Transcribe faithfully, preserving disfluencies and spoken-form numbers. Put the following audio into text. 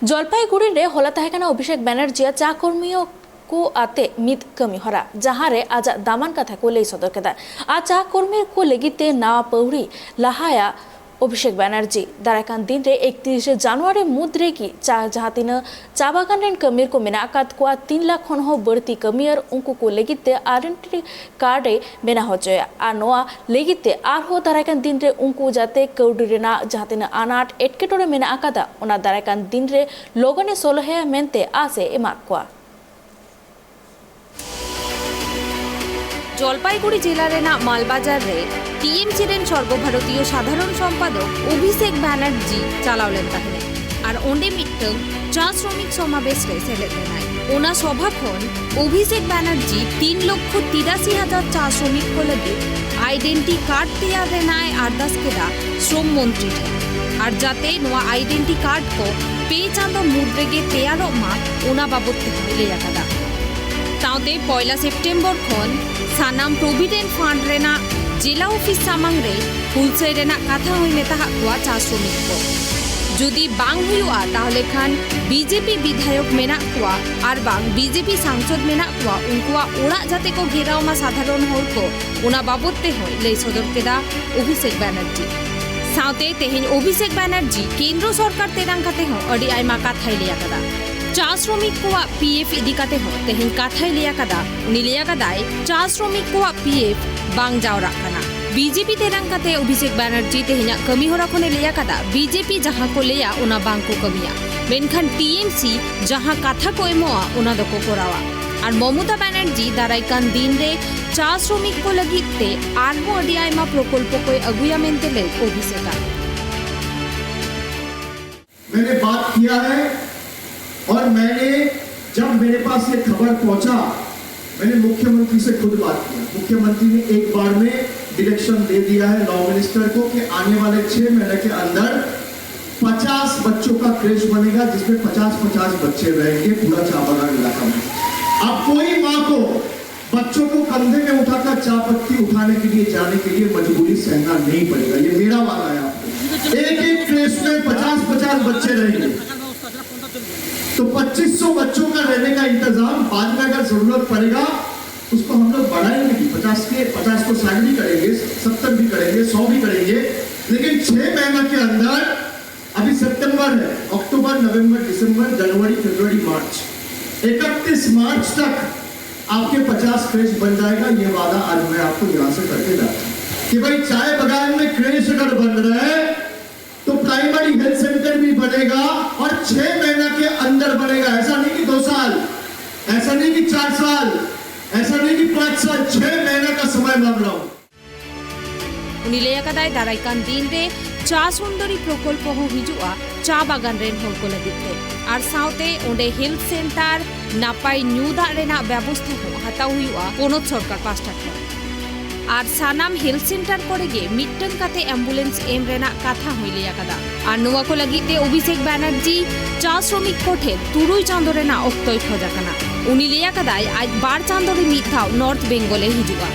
ᱡᱚᱞᱯᱟᱭᱜᱩᱲᱤ ᱨᱮ ᱦᱚᱞᱟ ᱛᱟᱦᱮᱸ ᱠᱟᱱᱟ ᱚᱵᱷᱤᱥᱮᱠ ᱵᱮᱱᱟᱨᱡᱤᱭᱟᱜ ᱪᱟ ᱠᱚᱨᱢᱤᱭᱚ ᱠᱚ ᱟᱛᱮ ᱢᱤᱫ ᱠᱟᱹᱢᱤ ᱦᱚᱨᱟ, ᱡᱟᱦᱟᱸ ᱨᱮ ᱟᱡᱟᱜ ᱫᱟᱢᱟᱱ ᱠᱟᱛᱷᱟ ᱠᱚ ᱞᱟᱹᱭ ᱥᱚᱫᱚᱨ ᱠᱮᱫᱟ᱾ ᱟᱨ ᱪᱟ ᱠᱚᱨᱢᱤ ᱠᱚ ᱞᱟᱹᱜᱤᱫ ᱛᱮ ᱱᱟᱣᱟ ᱯᱟᱹᱣᱲᱤ ᱞᱟᱦᱟᱭᱟ ᱚᱵᱷᱤᱥᱮᱠ ᱵᱮᱱᱟᱨᱡᱤ᱾ ᱫᱟᱨᱟᱭ ᱠᱟᱱ ᱫᱤᱱ ᱨᱮ ᱮᱠᱛᱤᱨᱤᱥᱮ ᱡᱟᱱᱩᱣᱟᱨᱤ ᱢᱩᱫᱽ ᱨᱮᱜᱮ ᱪᱟ, ᱡᱟᱦᱟᱸ ᱛᱤᱱᱟᱹᱜ ᱪᱟ ᱵᱟᱜᱟᱱ ᱨᱮᱱ ᱠᱟᱹᱢᱤᱭᱟᱹ ᱠᱚ ᱢᱮᱱᱟᱜ ᱟᱠᱟᱫ ᱠᱚᱣᱟ, ᱛᱤᱱ ᱞᱟᱠᱷ ᱠᱷᱚᱱ ᱦᱚᱸ ᱵᱟᱹᱲᱛᱤ ᱠᱟᱹᱢᱤᱭᱟᱹ, ᱩᱱᱠᱩ ᱠᱚ ᱞᱟᱹᱜᱤᱫ ᱛᱮ ᱟᱭᱰᱮᱱᱴᱤᱴᱤ ᱠᱟᱨᱰ ᱮ ᱵᱮᱱᱟᱣ ᱦᱚᱪᱚᱭᱟ᱾ ᱟᱨ ᱱᱚᱣᱟ ᱞᱟᱹᱜᱤᱫ ᱛᱮ ᱟᱨᱦᱚᱸ ᱫᱟᱨᱟᱭ ᱠᱟᱱ ᱫᱤᱱ ᱨᱮ ᱩᱱᱠᱩ ᱡᱟᱛᱮ ᱠᱟᱹᱣᱰᱤ ᱨᱮᱱᱟᱜ ᱡᱟᱦᱟᱸ ᱛᱤᱱᱟᱹᱜ ᱟᱱᱟᱴ ᱮᱴᱠᱮᱴᱚᱬᱮ ᱢᱮᱱᱟᱜ ᱟᱠᱟᱫᱟ, ᱚᱱᱟ ᱫᱟᱨᱟᱭ ᱠᱟᱱ ᱫᱤᱱ ᱨᱮ ᱞᱚᱜᱚᱱ ᱮ ᱥᱚᱞᱦᱮᱭᱟ ᱢᱮᱱᱛᱮ ᱟᱥ ᱮ ᱮᱢᱟᱜ ᱠᱚᱣᱟ᱾ ᱡᱚᱞᱯᱟᱭᱜᱩᱲᱤ ᱡᱮᱞᱟ ᱨᱮᱱᱟᱜ ᱢᱟᱞᱵᱟᱡᱟᱨ ᱨᱮ ᱴᱤᱮᱢᱥᱤ ᱨᱮᱱ ᱥᱚᱨᱵᱚᱵᱷᱟᱨᱚᱛᱤᱭᱚ ᱥᱟᱫᱷᱟᱨᱚᱱ ᱥᱚᱢᱯᱟᱫᱚᱠ ᱚᱵᱷᱤᱥᱮᱠ ᱵᱟᱱᱟᱨᱡᱤ ᱪᱟᱞᱟᱣ ᱞᱮᱱ ᱛᱟᱦᱮᱸᱫ ᱟᱨ ᱚᱸᱰᱮ ᱢᱤᱫᱴᱟᱝ ᱪᱟ ᱥᱨᱚᱢᱤᱠ ᱥᱚᱢᱟᱵᱮᱥ ᱨᱮ ᱥᱮᱞᱮᱫ ᱞᱮᱱᱟᱭ᱾ ᱚᱱᱟ ᱥᱚᱵᱷᱟ ᱠᱷᱚᱱ ᱚᱵᱷᱤᱥᱮᱠ ᱵᱟᱱᱟᱨᱡᱤ ᱛᱤᱱ ᱞᱚᱠᱠᱷᱚ ᱛᱤᱨᱟᱥᱤ ᱦᱟᱡᱟᱨ ᱪᱟ ᱥᱨᱚᱢᱤᱠ ᱠᱚ ᱞᱟᱹᱜᱤᱫ ᱟᱭᱰᱮᱱᱴᱤ ᱠᱟᱨᱰ ᱛᱮᱭᱟᱨ ᱨᱮᱱᱟᱜ ᱮ ᱟᱨᱫᱟᱥ ᱠᱮᱫᱟ ᱥᱨᱚᱢ ᱢᱚᱱᱛᱨᱤ ᱴᱷᱮᱱ, ᱟᱨ ᱡᱟᱛᱮ ᱱᱚᱣᱟ ᱟᱭᱰᱮᱱᱴᱤ ᱠᱟᱨᱰ ᱠᱚ ᱯᱮ ᱪᱟᱸᱫᱚ ᱢᱩᱫᱽ ᱨᱮᱜᱮ ᱛᱮᱭᱟᱨᱚᱜ ᱢᱟ, ᱚᱱᱟ ᱵᱟᱵᱚᱫ ᱛᱮᱦᱚᱸᱭ ᱞᱟᱹᱭ ᱟᱠᱟᱫᱟ᱾ ᱥᱟᱶᱛᱮ ᱯᱚᱭᱞᱟ ᱥᱮᱯᱴᱮᱢᱵᱚᱨ ᱠᱷᱚᱱ ᱥᱟᱱᱟᱢ ᱯᱨᱚᱵᱷᱤᱰᱮᱱᱴ ᱯᱷᱟᱱᱰ ᱨᱮᱱᱟᱜ ᱡᱮᱞᱟ ᱚᱯᱷᱤᱥ ᱥᱟᱢᱟᱝ ᱨᱮ ᱦᱩᱞᱥᱟᱹᱭ ᱨᱮᱱᱟᱜ ᱠᱟᱛᱷᱟ ᱦᱚᱸᱭ ᱢᱮᱛᱟ ᱦᱟᱫ ᱠᱚᱣᱟ ᱪᱟ ᱥᱨᱚᱢᱤᱠ ᱠᱚ᱾ ᱡᱩᱫᱤ ᱵᱟᱝ ᱦᱩᱭᱩᱜᱼᱟ, ᱛᱟᱦᱚᱞᱮ ᱠᱷᱟᱱ ᱵᱤᱡᱮᱯᱤ ᱵᱤᱫᱷᱟᱭᱚᱠ ᱢᱮᱱᱟᱜ ᱠᱚᱣᱟ ᱟᱨ ᱵᱟᱝ ᱵᱤᱡᱮᱯᱤ ᱥᱟᱝᱥᱚᱫ ᱢᱮᱱᱟᱜ ᱠᱚᱣᱟ, ᱩᱱᱠᱩᱣᱟᱜ ᱚᱲᱟᱜ ᱡᱟᱛᱮ ᱠᱚ ᱜᱷᱮᱨᱟᱣ ᱢᱟ ᱥᱟᱫᱷᱟᱨᱚᱱ ᱦᱚᱲ ᱠᱚ, ᱚᱱᱟ ᱵᱟᱵᱚᱫ ᱛᱮᱦᱚᱸᱭ ᱞᱟᱹᱭ ᱥᱚᱫᱚᱨ ᱠᱮᱫᱟ ᱚᱵᱷᱤᱥᱮᱠ ᱵᱟᱱᱟᱨᱡᱤ᱾ ᱥᱟᱶᱛᱮ ᱛᱮᱦᱮᱧ ᱚᱵᱷᱤᱥᱮᱠ ᱵᱟᱱᱟᱨᱡᱤ ᱠᱮᱱᱫᱨᱚ ᱥᱚᱨᱠᱟᱨ ᱛᱮᱨᱟᱝ ᱠᱟᱛᱮ ᱦᱚᱸ ᱟᱹᱰᱤ ᱟᱭᱢᱟ ᱠᱟᱛᱷᱟᱭ ᱞᱟᱹᱭ ᱟᱠᱟᱫᱟ᱾ ᱪᱟ ᱥᱨᱚᱢᱤᱠ ᱠᱚᱣᱟᱜ ᱯᱤ ᱮᱯᱷ ᱤᱫᱤ ᱠᱟᱛᱮ ᱦᱚᱸ ᱛᱮᱦᱮᱧ ᱠᱟᱛᱷᱟᱭ ᱞᱟᱹᱭ ᱟᱠᱟᱫᱟ᱾ ᱩᱱᱤ ᱞᱟᱹᱭ ᱟᱠᱟᱫᱟᱭ, ᱪᱟ ᱥᱨᱚᱢᱤᱠ ᱠᱚᱣᱟᱜ ᱯᱤ ᱮᱯᱷ ᱵᱟᱝ ᱡᱟᱣᱨᱟᱜ ᱠᱟᱱᱟ᱾ ᱵᱤᱡᱮᱯᱤ ᱛᱮᱨᱟᱝ ᱠᱟᱛᱮ ᱚᱵᱷᱤᱥᱮᱠ ᱵᱟᱱᱟᱨᱡᱤ ᱛᱮᱦᱮᱧᱟᱜ ᱠᱟᱹᱢᱤ ᱦᱚᱨᱟ ᱠᱷᱚᱱᱮ ᱞᱟᱹᱭ ᱟᱠᱟᱫᱟ, ᱵᱤᱡᱮᱯᱤ ᱡᱟᱦᱟᱸ ᱠᱚ ᱞᱟᱹᱭᱟ ᱚᱱᱟ ᱵᱟᱝ ᱠᱚ ᱠᱟᱹᱢᱤᱭᱟ, ᱢᱮᱱᱠᱷᱟᱱ ᱴᱤᱮᱢᱥᱤ ᱡᱟᱦᱟᱸ ᱠᱟᱛᱷᱟ ᱠᱚ ᱮᱢᱚᱜᱼᱟ ᱚᱱᱟ ᱫᱚᱠᱚ ᱠᱚᱨᱟᱣᱟ᱾ ᱟᱨ ᱢᱚᱢᱚᱛᱟ ᱵᱟᱱᱟᱨᱡᱤ ᱫᱟᱨᱟᱭ ᱠᱟᱱ ᱫᱤᱱ ᱨᱮ ᱪᱟ ᱥᱨᱚᱢᱤᱠ ᱠᱚ ᱞᱟᱹᱜᱤᱫ ᱛᱮ ᱟᱨᱦᱚᱸ ᱟᱹᱰᱤ ᱟᱭᱢᱟ ᱯᱨᱚᱠᱚᱞᱯᱚ ᱠᱚᱭ ᱟᱹᱜᱩᱭᱟ ᱢᱮᱱᱛᱮ ᱞᱟᱹᱭ ᱚᱵᱷᱤᱥᱮᱠᱟᱜ᱾ मैंने बात किया है और मैंने, जब मेरे पास ये खबर पहुंचा, मैंने मुख्यमंत्री से खुद बात किया। मुख्यमंत्री ने एक बार में डायरेक्शन दे दिया है लॉ मिनिस्टर को कि आने वाले छह महीने के अंदर पचास बच्चों का क्रेश बनेगा, जिसमें पचास पचास बच्चे रहेंगे पूरा चापागान इलाका में। अब कोई माँ को बच्चों को कंधे में उठाकर चाय पत्ती उठाने के लिए जाने के लिए मजबूरी सहना नहीं पड़ेगा। ये मेरा वादा है आपको। एक एक क्रेश में पचास पचास बच्चे रहेंगे। तो पच्चीस सौ बच्चों का रहने का इंतजाम बाद में अगर जरूरत पड़ेगा, उसको हम लोग बढ़ाएंगे भी। पचास के पचास को साठ भी करेंगे, सत्तर भी करेंगे, सौ भी करेंगे। लेकिन छह महीना के अंदर, अभी सितंबर है, अक्टूबर, नवंबर, दिसंबर, जनवरी, फरवरी, मार्च, इकतीस मार्च तक आपके पचास क्रेश बन जाएगा। ये वादा आज मैं आपको यहाँ से करके जाता हूँ कि भाई, चाय बागान में क्रेश अगर बन रहा है, तो प्राइमरी हेल्थ सेंटर भी बनेगा और छह महीना के अंदर बनेगा। ऐसा नहीं कि दो साल, ऐसा नहीं कि चार साल, ऐसा नहीं कि पांच साल, छह महीना का समय मांग रहा हूँ। ᱩᱱᱤ ᱞᱟᱹᱭ ᱟᱠᱟᱫᱟᱭ, ᱫᱟᱨᱟᱭ ᱠᱟᱱ ᱫᱤᱱ ᱨᱮ ᱪᱟ ᱥᱩᱱᱫᱚᱨᱤ ᱯᱨᱚᱠᱚᱞᱯᱚ ᱦᱚᱸ ᱦᱤᱡᱩᱜᱼᱟ ᱪᱟ ᱵᱟᱜᱟᱱ ᱨᱮᱱ ᱦᱚᱲ ᱠᱚ ᱞᱟᱹᱜᱤᱫ ᱛᱮ᱾ ᱟᱨ ᱥᱟᱶᱛᱮ ᱚᱸᱰᱮ ᱦᱮᱞᱛᱷ ᱥᱮᱱᱴᱟᱨ, ᱱᱟᱯᱟᱭ ᱧᱩ ᱫᱟᱜ ᱨᱮᱱᱟᱜ ᱵᱮᱵᱚᱥᱛᱷᱟ ᱦᱚᱸ ᱦᱟᱛᱟᱣ ᱦᱩᱭᱩᱜᱼᱟ ᱯᱚᱱᱚᱛ ᱥᱚᱨᱠᱟᱨ ᱯᱟᱥᱴᱟ ᱠᱷᱚᱱ᱾ ᱟᱨ ᱥᱟᱱᱟᱢ ᱦᱮᱞᱛᱷ ᱥᱮᱱᱴᱟᱨ ᱠᱚᱨᱮ ᱜᱮ ᱢᱤᱫᱴᱟᱝ ᱠᱟᱛᱮ ᱮᱢᱵᱩᱞᱮᱱᱥ ᱮᱢ ᱨᱮᱱᱟᱜ ᱠᱟᱛᱷᱟ ᱦᱚᱸᱭ ᱞᱟᱹᱭ ᱟᱠᱟᱫᱟ᱾ ᱟᱨ ᱱᱚᱣᱟ ᱠᱚ ᱞᱟᱹᱜᱤᱫ ᱛᱮ ᱚᱵᱷᱤᱥᱮᱠ ᱵᱟᱱᱟᱨᱡᱤ ᱪᱟ ᱥᱨᱚᱢᱤᱠ ᱠᱚ ᱴᱷᱮᱱ ᱛᱩᱨᱩᱭ ᱪᱟᱸᱫᱚ ᱨᱮᱱᱟᱜ ᱚᱠᱛᱚᱭ ᱠᱷᱚᱡ ᱟᱠᱟᱱᱟ᱾ ᱩᱱᱤ ᱞᱟᱹᱭ ᱟᱠᱟᱫᱟᱭ, ᱟᱡ ᱵᱟᱨ ᱪᱟᱸᱫᱚ ᱨᱮ ᱢᱤᱫ ᱫᱷᱟᱣ ᱱᱚᱨᱛᱷ ᱵᱮᱝᱜᱚᱞ ᱮ ᱦᱤᱡᱩᱜᱼᱟ᱾